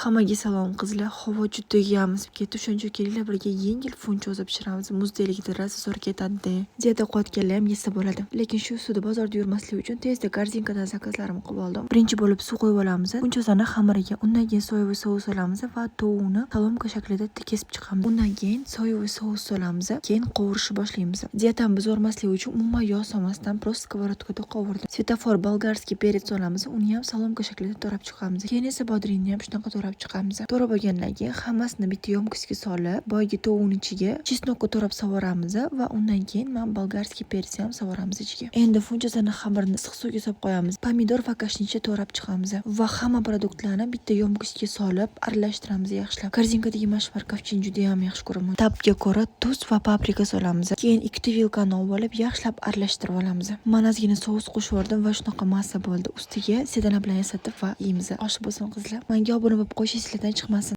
Hammaga salom, qizlar. Havo judayam isib ketdi. Shuning uchun kelinglar, birga yengil funchoza pishiramiz. Muzdekligida rosa zo'r ketadi. Dieta qilayotganlar ham yesa bo'ladi. Lekin shu ustida bozorda yurmaslik uchun tezda Korzinkadan zakazlarimni qilib oldim. Birinchi bo'lib suv qo'yib olamiz. Funchozani xamiriga, undan keyin соевый sous solamiz va tovuqni соломка shaklida kesib chiqamiz. Undan keyin соевый sous solamiz. Keyin qovurishni boshlaymiz. Dietamni buzormaslik uchun umuman yog' solmasdan, просто сковородка da qovurdim. Светофор болгарский перец solamiz. Uni ham соломка shaklida to'rab chiqamiz. Keyin esa bodringni ham shunaqa to'rab chiqamiz. To'rab bo'lgandan keyin hammasini bitta ёмкость ga solib, boyagi tovuqni ichiga чеснок ni to'rab solvoramiz va undan keyin man болгарский перец ham solvoramiz ichiga. Endi funchozani xamirini issiq suvga solib qo'yamiz. Pomidor va kashnich to'rab chiqamiz va hamma produktlarni bitta ёмкость ga solib aralashtiramiz yaxshilab. Korzinkadagi mana shu морковчи ni juda ham yaxshi ko'raman. Ta'bga ko'ra tuz va paprika solamiz. Keyin ikkita vilkani olib olib, yaxshilab aralashtirib olamiz. Man ozgina sous qo'shib yubordim va shunaqa massa bo'ldi. Ustiga sedana bilan yasatib va yeymiz. Osh bo'lsin, qizlar. Menga obuna bo'lib qo'yish esinglardan chiqmasin.